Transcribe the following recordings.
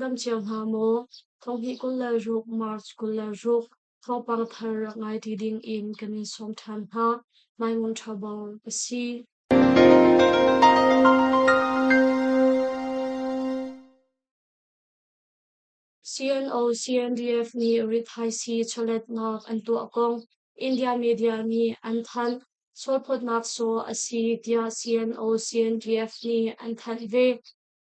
dam cio hna maw? Thonghnih 26 March 26 thawngpang thar rak ngai ti ding in kan in sawm ṭhan hna. Maimon Ṭhabor ka si. CNO CNDF nih rithaisii chawletnak an tuah kong India media nih an thanh. Sualphawtnak sawh a si tiah CNO CNDF nih an thanh ve.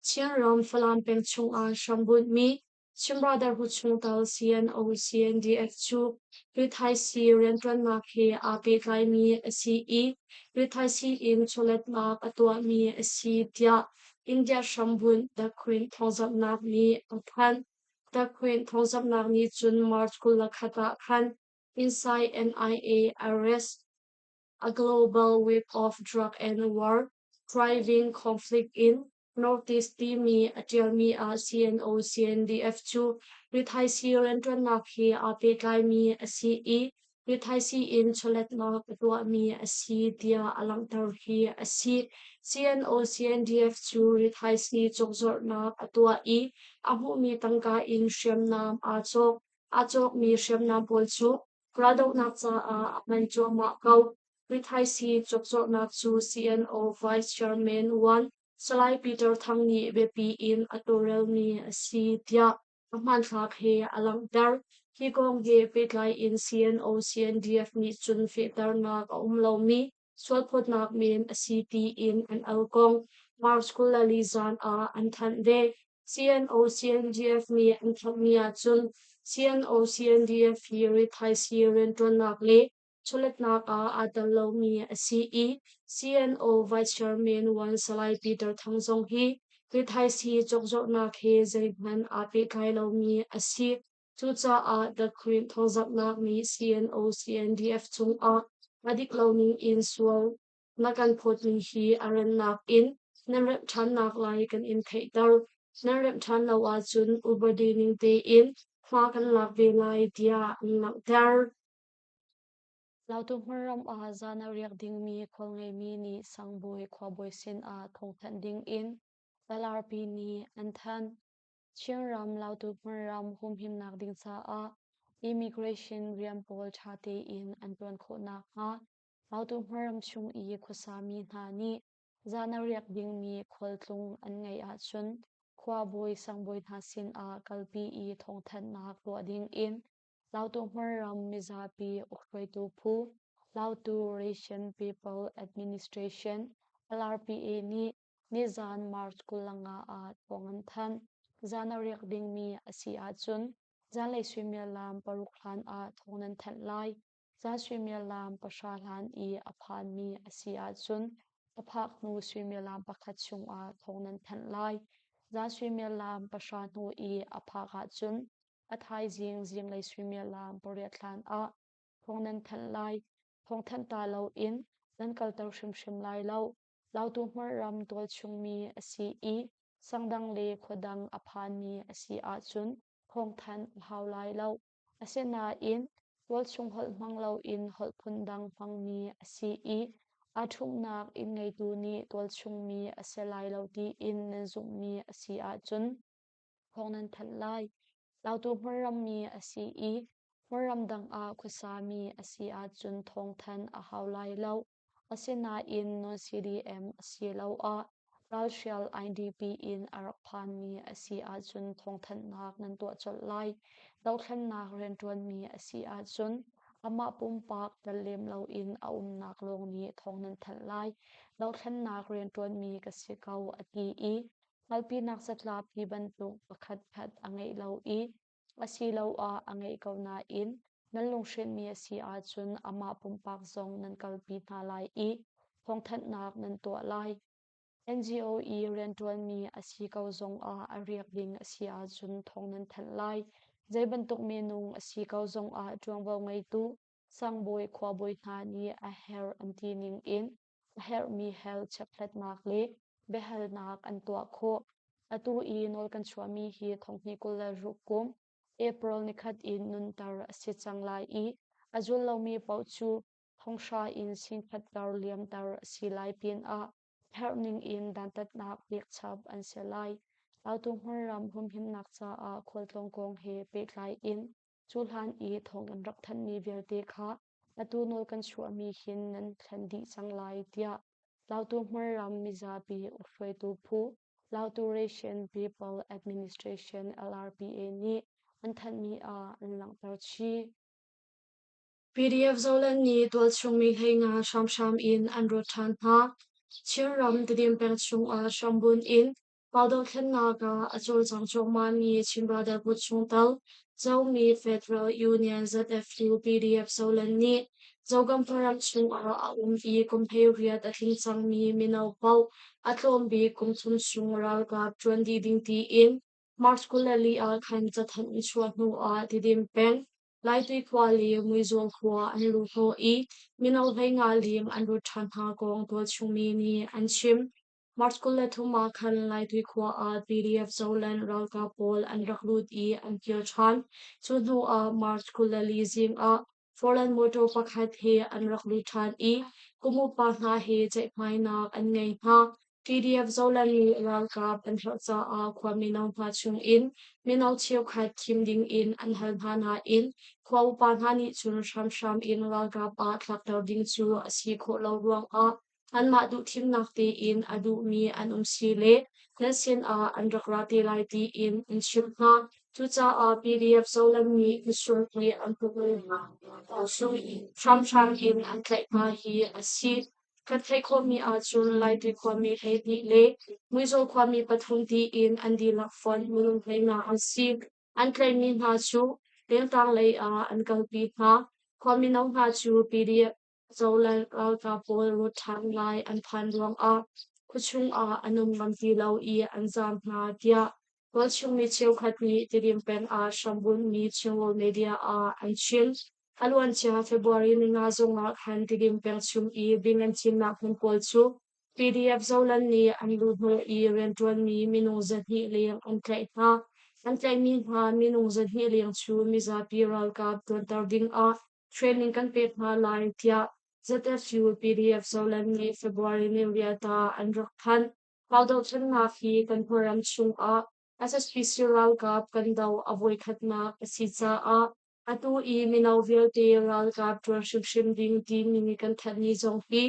Chinram Falam peng chungah hrambunhmi Chin Brotherhood chungtel CNO CNDF cu rithaisii rianṭuannak he aa pehtlaimi a si i rithaisii in chawletnak a tuahmi a si tiah India hrambunh The Queen thawngzamhnak nih a thanh. The Queen thawngzamhnak nih cun March 21 ah khan Inside NIA arrest a global web of drug and war driving conflict in Northeast timi a ṭialmi ah CNO CNDF cu rithaisii rianṭuannak he aa pehtlaimi a si i rithaisii in chawletnak a tuahmi a si tiah a langhter hi a si. CNO CNDF cu rithaisii cawkzorhnak a tuah i a hmuhmi tangka in hriamnam aa cawk. Aa cawkmi hriamnam pawl cu Raldohnak caah a hman cuahmah ko. Rithaisii cawkzorhnak cu CNO Vice Chairman One Salai Peter Thang nih biapi in a tawlrelmi a si tiah a hmanthlak he a langhter. Hi kong he pehtlai in CNO CNDF nih cun fehternak a um lomi sualphawtnak men a si tiin an al kong March 24 zan ah an thanh ve. CNO CNDF nih an thanhmi ahcun CNO CNDF hi rithaisii rianṭuannak le chawletnak ah aa tel lomi a si i CNO Vice Chairman Wan Salai Peter Thang zong hi rithaisii cawkzorhnak he zeihmanh aa pehtlai lomi a si. Cucaah The Queen thawngzamhnak nih CNO CNDF cungah a dik lo ning in sual na kan phawtmi hi a rannak in nan remh ṭhannak lai kan in theihter. Nan remh ṭhan lo ahcun upadi ning tein hma kan lak ve lai tiah an langhter. Lautu hmunram ah zan a riak dingmi khualngeimi nih sangbawi khuabawi sinah thawngthanh dingin LRP nih an thanh. Chinram Lautu hmunram humhimnak ding caah immigration rian pawl ṭha tein an ṭuan khawh nakhnga Lautu hmunram chung i khuasami hna nih zan a riak dingmi khualtlung an ngeih ahcun khuabawi sangbawi hna sinah kalpi i thawngthanhnak tuah dingin Lautu hmunram mizapi ukhruaitu phu Lautu Ration People Administration LRPA nih Nizaan March 25 ah thawng an thanh. Zan a riak dingmi a si ahcun zanlei suimilam 6 hlan ah thawng nan thanh lai. Zan suimilam 9 hlan i a phanmi a si ahcun a phak hnu suimilam pakhat chungah thawng nan thanh lai. Zan suimilam 9 hnu i a phak ahcun a thaizing zinglei suimilam 8 hlan ah thawng nan thanh lai. Thawng thanh ta loin nan kalter hrimhrim lai lo. Lautu hmarram tualchungmi a si i sangdang le khuadang a phanmi a si ahcun thawngthanh a hau lai lo. Asinain tualchung holh hmang loin holh phundang hmangmi a si i aa ṭhumhnak inn ngeitu nih tualchungmi a si lai lo tiin nan zumhmi a si ahcun thawng nan thanh lai. Lautu hmunrammi a si i hmunram dang ah khuasami a si ahcun thawngthanh a hau lai lo. Asinain non-CDM asiloah ralhrial IDP in a rak phanmi a si ahcun thawngthanhnak nan tuah colh lai. Dothlennak rianṭuanmi a si ahcun amah pumpak tel lem loin a umnak lawng nih thawng nan thanh lai. Dothlennak rianṭuanmi ka si ko a ti i hngalhpinak catlap ti bantuk pakhatkhat a ngeih lo i asiloah a ngeih ko nain nan lunghrinhmi a si ahcun amah pumpak zong nan kalpi hna lai i thawngthanhnak nan tuah lai. NGO i rianṭuanmi a si ko zongah a riak ding a si ahcun thawng nan thanh lai. Zei bantuk minung a si ko zongah ṭuanvo ngeitu sangbawi khuabawi hna nih a herh an ti ning in a herhmi health chekhlatnak le biahalnak an tuah khawh. Atu i nawl kan chuahmi hi thonghnih 26 kum April nikhat in nunter a si cang lai i a zul lomi paoh cu thonghra in singkhat kar liamter a si lai pinah herhning in dantatnak pekchap an si lai. Lautu hmunram humhimnak caah khualtlawng kong he pehtlai in cuhlan i thawng an rak thanhmi vialte kha atu nawl kan chuahmi hin nan thlen dih cang lai tiah Lautu hmunram mizapi ukhruaitu phu Lautu Ration People Administration LRPA nih an thanhmi ah an langhter chih. PDF Zoland nih tualchung mi 15 hramhram in an rawt ṭhan hna. Chinram Tedim peng chungah hrambunh in Pau dohthlennak ah a cawlcang cuahmahmi Chin Brotherhood chungtel Zomi Federal Union ZFU PDF Zoland nih Zogam ram chungah a um i kum 18 a tling cangmi mino paoh a tlawm bik kum thum chung ralkap ṭuan dih ding tiin March 24 ah khan cathanh an chuah hnuah Tedim peng Laitui khua le Muizawl khua an luh hnawh i mino 15 leng an lut ṭhan hna kong tualchungmi nih an chim. March 23 ah khan Laitui khua ah PDF Zoland ralkap pawl an rak lut i an kir ṭhan. Cu hnu ah March 24 zing ah Foreign motor pakhat he an rak lut ṭhan i kum upa hna he ceihmainak an ngei hna. PDF Zoland nih ralkap an herh caah khua mino hna chungin mino cheukhat thim dingin an hal hna nain khua upa hna nih cun hramhram in ralkap ah thlakter ding cu a si khawh lo ruangah anmah duhthimnak tein a duhmi an um si le nan sinah an rak ra te lai tiin an chimh hna. Cucaah PDF Zoland nih misur nih an hramhram in an tlaih hna hi a si. Kan theih khawhmi ahcun Laitui khuami 12 le Muizawl khuami pathum tiin an dihlak fonh minung 15 an si. An tlaihmi hna cu Lengtang lei ah an kalpi hna. Khua mino hna cu PDF Zoland ralkap pawl rawt ṭhan lai an phan ruangah khuachung ah an um ngam ti lo i an zaam hna tiah tualchung mi cheukhat nih Tedim peng ah hrambunhmi Chinrawl media ah an chim. A luancia February 5 zongah khan Tedim peng chung i bing an cinnak hmun pawl cu PDF Zoland nih an luhhnawh i rianṭuanmi minung 200 leng an tlaih hna. An tlaihmi hna minung 200 leng cu mizapi ralkap ṭuanter dingah training kan pek hna lai tiah ZFU PDF Zoland nih February 8 ah an rak thanh. Pau dohthlennak hi kan khuaram chungah SSPC ralkap kan doh a voikhatnak a si caah atu i mino vialte ralkap ṭuan hrimhrim ding timi kan thanhmi zong hi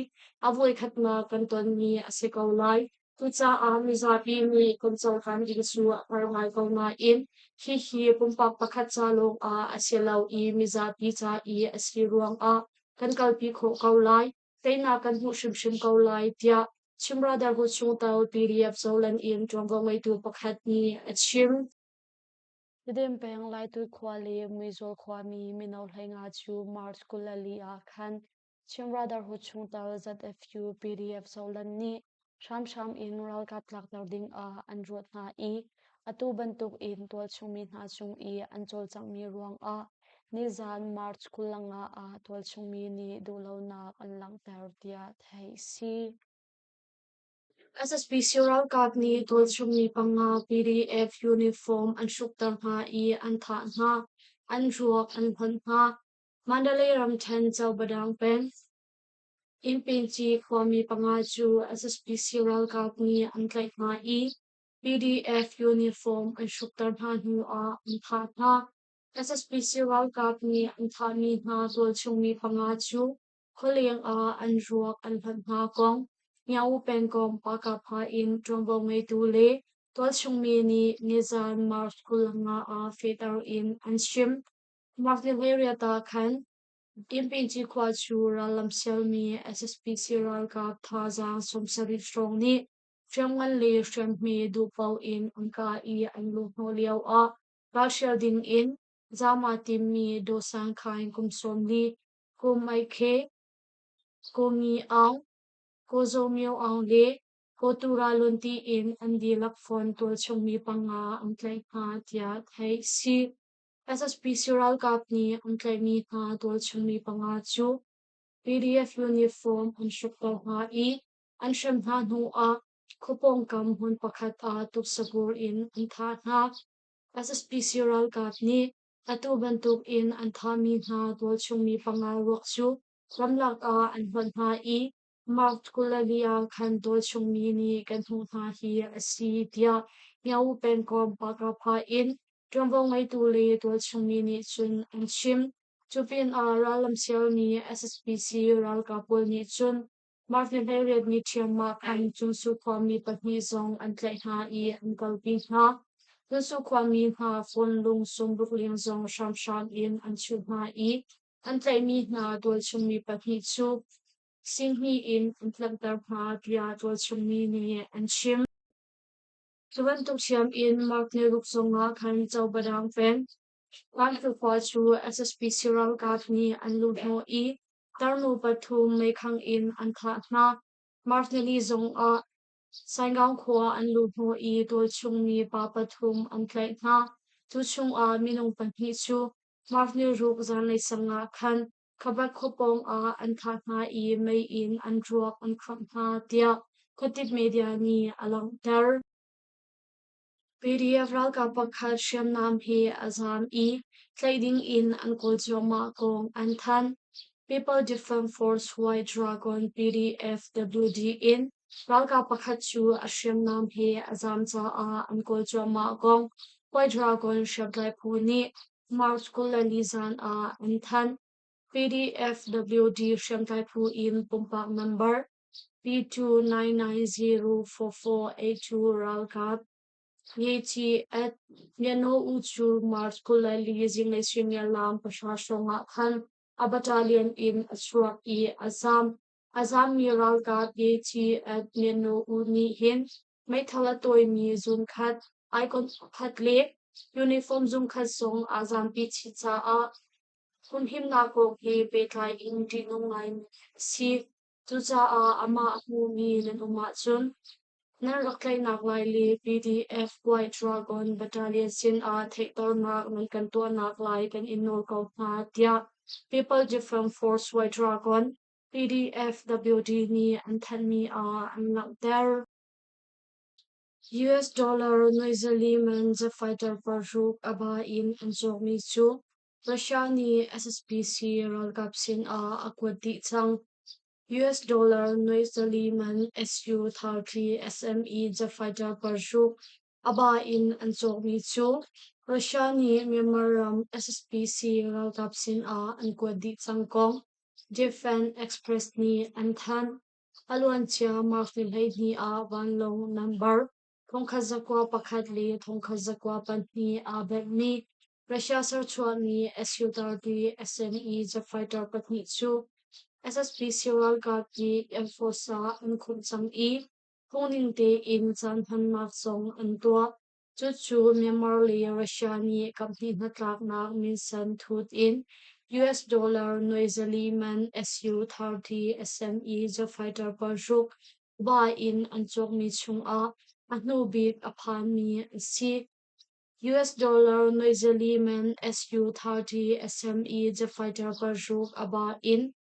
a voikhatnak kan tonmi a si ko lai. Cucaah mizapi nih kan cohlan ding cu a har ngai ko nain hihi pumpak pakhat ca lawngah a si lo i mizapi ca i a si ruangah kan kalpi khawh ko lai. Teinak kan hmuh hrimhrim ko lai tiah Chin Brotherhood chungtel PDF Zoland in ṭuanvo ngeitu pakhat nih a chim. Tedim peng Laitui khua le Muizawl khuami mino 15 cu March 24 ah khan Chin Brotherhood chungtel ZFU PDF Zoland nih hramhram in ralkap tlakter dingah an ruat hna i atu bantuk in tualchungmi hna cung i an cawlcanghmi ruangah nizan March 25 ah tualchungmi nih duhlonak an langhter tiah theih a si. SSPC ralkap nih tualchungmi panga PDF uniform an hrukter hna i an thah hna, an ruak an hlonh hna. Mandalay ramṭhen Cobadang peng Innpinci khuami panga cu SSPC ralkap nih an tlaih hna i PDF uniform an hrukter hna hnu ah an thah hna. SSPC ralkap nih an thahmi hna tualchungmi panga cu khualeng ah an ruak an hlonh hna kong Myaung pengkomh Pakapha in ṭuanvo ngeitu le tualchungmi nih nizan March 25 ah fehter in an chim. March 28 ah khan Innpinci khua cu rallam sialmi SSPC ralkap thazaang 70 hrawng nih hriamngan le hriamhme duhpaoh in an kah i an luhhnawh lioah ralhrial ding in zaam aa timmi Daw Sang Khaing kum 40, Ko Mai Khe, Ko Ngi Aung, Ko Zaw Myo Aung le Ko Tura Lun tiin an dihlak fawn tualchungmi panga an tlaih hna tiah theih a si. SSPC ralkap nih an tlaihmi hna tualchungmi panga cu PDF uniform an hrukter hna i an hrem hna hnuah khua pawngkam hmun pakhat ah tuksapur in an thah hna. SSPC ralkap nih atu bantuk in an thahmi hna tualchungmi panga ruak cu ramlak ah an hlonh hna i March 24 ah khan tualchungmi nih kan hmuh hna hi a si tiah. Myo pengkomh Pakapha in ṭuanvo ngeitu le tualchung mi nih cun an chim. Cu pinah rallam sialmi SSPC ralkap pawl nih cun March ni 18 ni ṭhiam ah khan Cunsu khuami pahnih zong an tlaih hna i an kalpi hna. Cunsu khuami hna phone lung sawmruk leng zong hramhram in an chuh hna i an tlaihmi hna tualchungmi pahnih cu sihni in an tlanhter hna tiah tualchungmi nih an chim. Cu bantuk ṭhiam in Mark ni ruk zongah khan Cobadang peng Vantu khua cu SSPC ralkap nih an luhhnawh i tarnu pathum meikhang in an thah hna. March nili zongah Saingaung khua an luhhnawh i tualchungmi pa pathum an tlaih hna. Cu chungah minung pahnih cu March ni ruk zanlei sang ah khan Khabat khua pawng ah an thah hna i mei in an ruak an khangh hna tiah khuatip media nih a langhter. PDF ralkap pakhat hriamnam he a zaam i tlaih ding in an kawl cuahmah kong an thanh. People Defense Force White Dragon PDF-WD in ralkap pakhat cu a hriamnam he a zaam caah an kawl cuahmah kong White Dragon hriamtlai phu nih March 24 zan ah an thanh. PDF-WD hriamtlai phu in pumpak number P29904482 ralkap Ngeihchih at Myano U cu March 24 zinglei suimilam 3 hrawng ah khan a battalion in a chuak i a zaam. A zaammi ralkap Ngeihchih at Myano U nih hin meithal a tawimi zungkhat, icon pakhat le uniform zungkhat zong aa zaampi chih caah humhimnak kong he pehtlai in ṭihnung ngaimi a si. Cucaah amah a hmumi nan um ahcun nan rak tlaihnak lai le PDF White Dragon Battalion sinah theihternak nan kan tuahnak lai kan in nawl ko hna, tiah People Defense Force White Dragon PDF-WD nih an thanhmi ah an langhter. US dollar nuai zali man jet fighter paruk a ba in an cawkmi cu Russia nih SSPC ralkap sinah a kuat dih cang. US dollar nuai zali man Su-30 SME jet fighter paruk a ba in an cawkmi cu Russia nih Myanmar ram SSPC ralkap sinah an kuat dih cang kong Defense Express nih an thanh. A luancia March ni 12 ah vanlawng nambar 1101 le 1102 aa benhmi Russia serchuahmi Su-30 SME jet fighter pahnih cu SSPC ralkap nih Air Force ah an khumh cang i phungning tein caan hmannak zong an tuah. Cucu Myanmar le Russia nih kaphnih hnatlaknak minsen thut in US dollar nuai zali man Su-30 SME jet fighter paruk ba in an cawkmi chungah a hnu bik a phanmi a si. US dollar nuai zali man Su-30 SME jet fighter paruk a ba in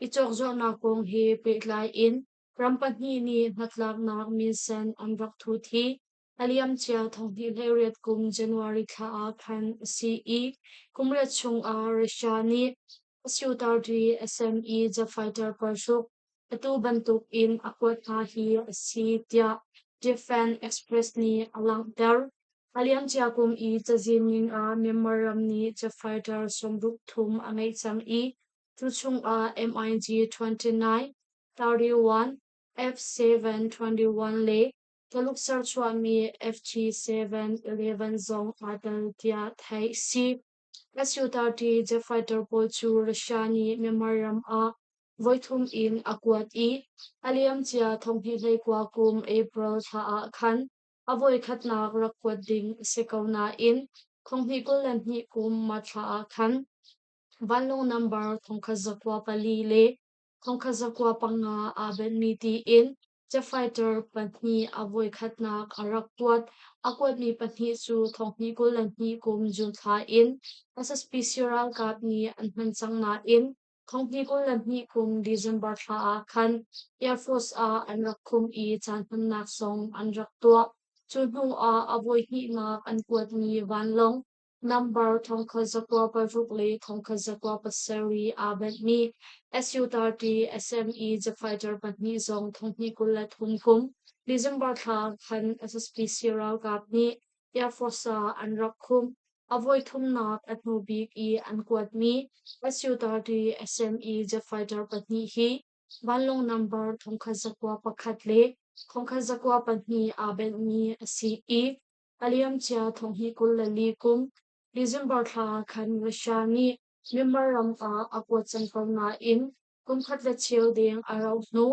i cawkzuarhnak kong he pehtlai in ram pahnih nih hnatlaknak minsen an rak thut hi a liamcia 2028 kum January thla ah khan a si i kum riat chungah Russia nih Su-30 SME jet fighter paruk atu bantuk in a kuat hna hi a si tiah Defense Express nih a langhter. A liamcia kum i cazin ning ah Myanmar ram nih jet fighter 63 a ngeih cang i cu chungah MiG-29, 31, F-721 le Taluk serchuahmi FG-711 zong aa tel tiah theih a si. Su-30 jet fighter pawl cu Russia nih Myanmar ram ah voithum in a kuat i a liamcia 2019 kum April thla ah khan a voikhatnak rak kuat ding a si ko nain 2022 kum March thla ah khan vanlawng number 1104 le 1105 aa benhmi tiin Jet fighter pahnih a voikhatnak a rak kuat. A kuatmi pahnih cu 2022 kum June thla in SSPC ralkap nih an hman cang nain 2022 kum December thla ah khan Air Force ah an rak khumh i caan hmannak zong an rak tuah. Cu hnu ah a voihnihnak an kuatmi vanlawng Number 16 le 1607 aa benhmi Su-30 SME jet fighter pahnih zong 2023 kum December thla khan SSPC ralkap nih Air Force ah an rak khumh. A voithumnak a hnu bik i an kuatmi Su-30 SME jet fighter pahnih hi vanlawng number 1101 le 1102 aa benhmi a si i a liamcia 2024 kum December thla khan Russia nih Myanmar ram ah a kuat cang ko nain kum khat le cheu deng a rauh hnu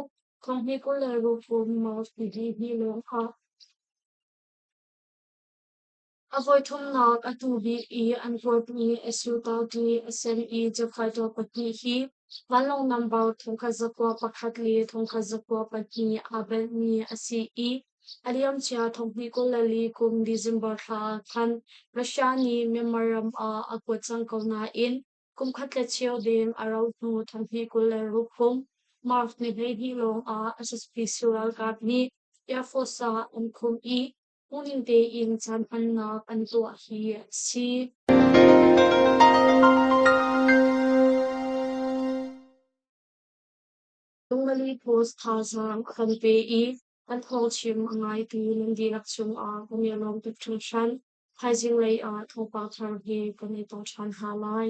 2026 kum March 22 lawng ah A voithumnak a hnu bik i an kuatmi Su-30 SME jet fighter pahnih hi vanlawng nambar 1101 le 1102 aa benhmi a si i a liamcia 2024 kum December thla ah khan Russia nih Myanmar ram ah a kuat cang ko nain kum khat le cheu deng a rauh hnu 2026 kum March ni 12 lawng ah SSPC ralkap nih Air Force ah an khumh i Hmuhning tein caan hmannak an tuah hi a si. Lunglei Post thazaang a kan pe i kan thawngchim a ngaitu nan dihlak cungah kan i lawm tuk hringhran. Thaizing lei ah thawngpang thar he kan i tong ṭhan hna lai.